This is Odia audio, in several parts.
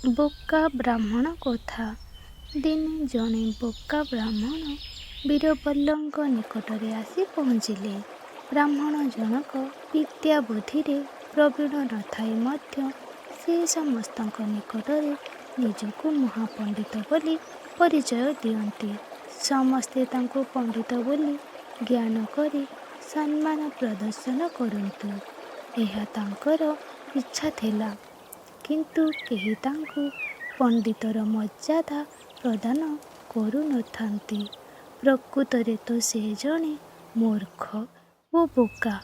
ବୋକା ବ୍ରାହ୍ମଣ କଥା। ଦିନେ ଜଣେ ବୋକା ବ୍ରାହ୍ମଣ ବୀରବଲ୍ଲଙ୍କ ନିକଟରେ ଆସି ପହଞ୍ଚିଲେ। ବ୍ରାହ୍ମଣ ଜଣକ ବିଦ୍ୟା ବୁଦ୍ଧିରେ ପ୍ରବୀଣ ନଥାଇ ମଧ୍ୟ ସେ ସମସ୍ତଙ୍କ ନିକଟରେ ନିଜକୁ ମହାପଣ୍ଡିତ ବୋଲି ପରିଚୟ ଦିଅନ୍ତି। ସମସ୍ତେ ତାଙ୍କୁ ପଣ୍ଡିତ ବୋଲି ଜ୍ଞାନ କରି ସମ୍ମାନ ପ୍ରଦର୍ଶନ କରନ୍ତୁ, ଏହା ତାଙ୍କର ଇଚ୍ଛା ଥିଲା। କିନ୍ତୁ କେହି ତାଙ୍କୁ ପଣ୍ଡିତର ମର୍ଯ୍ୟାଦା ପ୍ରଦାନ କରୁନଥାନ୍ତି। ପ୍ରକୃତରେ ତ ସେ ଜଣେ ମୂର୍ଖ ଓ ବୋକା।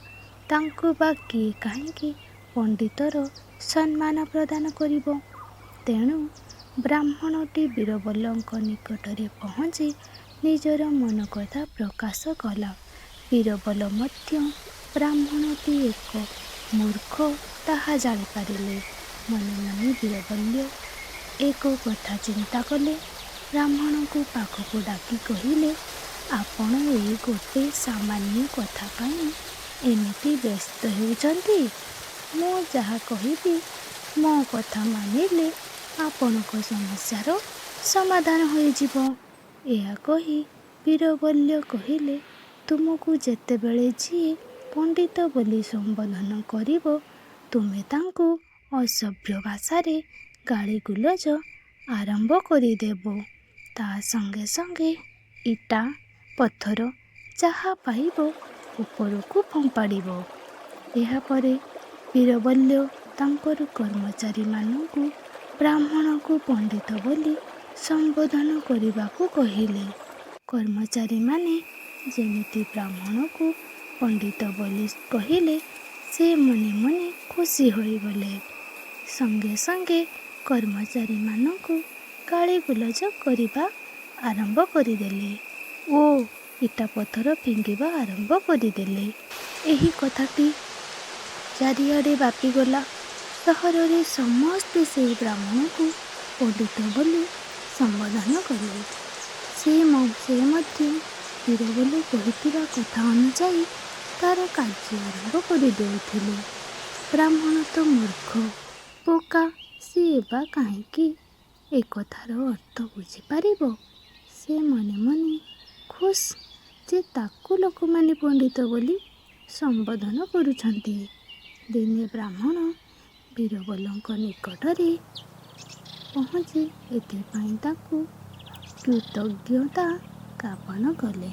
ତାଙ୍କୁ ବା କିଏ କାହିଁକି ପଣ୍ଡିତର ସମ୍ମାନ ପ୍ରଦାନ କରିବ? ତେଣୁ ବ୍ରାହ୍ମଣଟି ବୀରବଲଙ୍କ ନିକଟରେ ପହଞ୍ଚି ନିଜର ମନକଥା ପ୍ରକାଶ କଲା। ବୀରବଲ ମଧ୍ୟ ବ୍ରାହ୍ମଣଟି ଏକ ମୂର୍ଖ ତାହା ଜାଣିପାରିଲେ। ମନେ ମନେ ବୀରବଲ୍ୟ ଏକ କଥା ଚିନ୍ତା କଲେ। ବ୍ରାହ୍ମଣକୁ ପାଖକୁ ଡାକି କହିଲେ, ଆପଣ ଏଇ ଗୋଟେ ସାମାନ୍ୟ କଥା ପାଇଁ ଏମିତି ବ୍ୟସ୍ତ ହେଉଛନ୍ତି? ମୁଁ ଯାହା କହିବି, ମୋ କଥା ମାନିଲେ ଆପଣଙ୍କ ସମସ୍ୟାର ସମାଧାନ ହୋଇଯିବ। ଏହା କହି ବୀରବଲ୍ୟ କହିଲେ, ତୁମକୁ ଯେତେବେଳେ ଯିଏ ପଣ୍ଡିତ ବୋଲି ସମ୍ବୋଧନ କରିବ, ତୁମେ ତାଙ୍କୁ ଅସଭ୍ୟ ଭାଷାରେ ଗାଳିଗୁଲଜ ଆରମ୍ଭ କରିଦେବ। ତା ସଙ୍ଗେ ସଙ୍ଗେ ଇଟା, ପଥର ଯାହା ପାଇବ ଉପରକୁ ଫୋପାଡ଼ିବ। ଏହାପରେ ବୀରବଲ୍ୟ ତାଙ୍କର କର୍ମଚାରୀମାନଙ୍କୁ ବ୍ରାହ୍ମଣକୁ ପଣ୍ଡିତ ବୋଲି ସମ୍ବୋଧନ କରିବାକୁ କହିଲେ। କର୍ମଚାରୀମାନେ ଯେମିତି ବ୍ରାହ୍ମଣକୁ ପଣ୍ଡିତ ବୋଲି କହିଲେ, ସେ ମନେ ମନେ ଖୁସି ହୋଇଗଲେ। ସଙ୍ଗେ ସଙ୍ଗେ କର୍ମଚାରୀମାନଙ୍କୁ ଗାଳିଗୁଲଜ କରିବା ଆରମ୍ଭ କରିଦେଲେ ଓ ଇଟା ପଥର ଫିଙ୍ଗିବା ଆରମ୍ଭ କରିଦେଲେ। ଏହି କଥାଟି ଚାରିଆଡ଼େ ବ୍ୟାପିଗଲା। ସହରରେ ସମସ୍ତେ ସେହି ବ୍ରାହ୍ମଣକୁ ପଣ୍ଡିତ ବୋଲି ସମ୍ବୋଧନ କଲେ। ସେ ମଧ୍ୟ ବୀରବଲ କହିଥିବା କଥା ଅନୁଯାୟୀ ତାର କାର୍ଯ୍ୟ ଆରମ୍ଭ କରିଦେଉଥିଲେ। ବ୍ରାହ୍ମଣ ତ ମୂର୍ଖ, ବୋକା, ସିଏ ବା କାହିଁକି ଏକଥାର ଅର୍ଥ ବୁଝିପାରିବ? ସେ ମନେ ମନେ ଖୁସ୍ ଯେ ତାକୁ ଲୋକମାନେ ପଣ୍ଡିତ ବୋଲି ସମ୍ବୋଧନ କରୁଛନ୍ତି। ଦିନେ ବ୍ରାହ୍ମଣ ବୀରବଲଙ୍କ ନିକଟରେ ପହଞ୍ଚି ଏଥିପାଇଁ ତାଙ୍କୁ କୃତଜ୍ଞତା ଜ୍ଞାପନ କଲେ।